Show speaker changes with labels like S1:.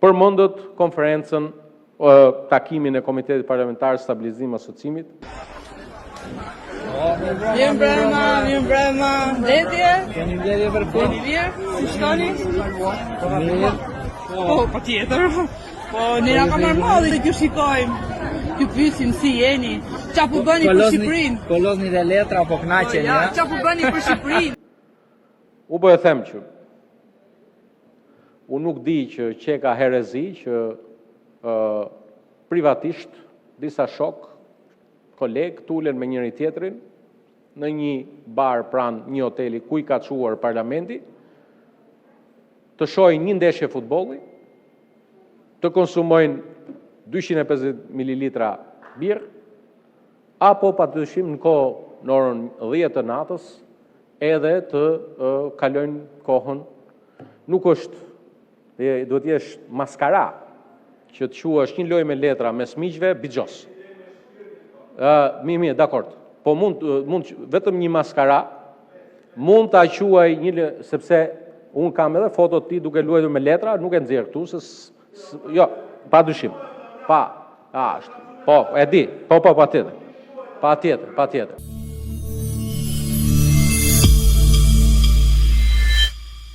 S1: Përmendët konferencën, takimin e Komitetit Parlamentar të Stabilizim Asociimit.
S2: Mirëmbrëma, mirëmbrëma. Mbledhje?
S3: Keni mbledhje për punë?
S2: Jeni mirë? Si shkoni?
S3: Mirë.
S2: Po, po tjetër. Po, ne na ka marrë malli që ju shikojmë. Ju pyesim si jeni. Qa po bëni për Shqipërinë?
S3: Po lozni dhe letra, po kënaqeni,
S2: Ja,
S3: ha?
S2: qa po bëni për Shqipërinë?
S1: Unë po e them që unë nuk di që qeka herezi që ë privatisht disa shok, kolegë tulen me njëri tjetrin në një bar pranë një hoteli ku i ka çuar parlamenti, të shohin një ndeshje futbolli, të konsumojnë 250 ml birrë, apo padyshim në kohë në orën 10 të natës edhe të ë, kalojnë kohën. Nuk është, e, duhet jesh maskara që të quash një lojë me letra mes miqve bixhoz. Ë, mirë, mirë, dakord. Po mund mund vetëm një maskara mund ta quaj një lë, sepse un kam edhe foto të tij duke luajtur me letra, nuk e nxjerr këtu se s, s, jo, pa dyshim. Pa, a, është. Po, e di. Po, po, patjetër. Patjetër, patjetër.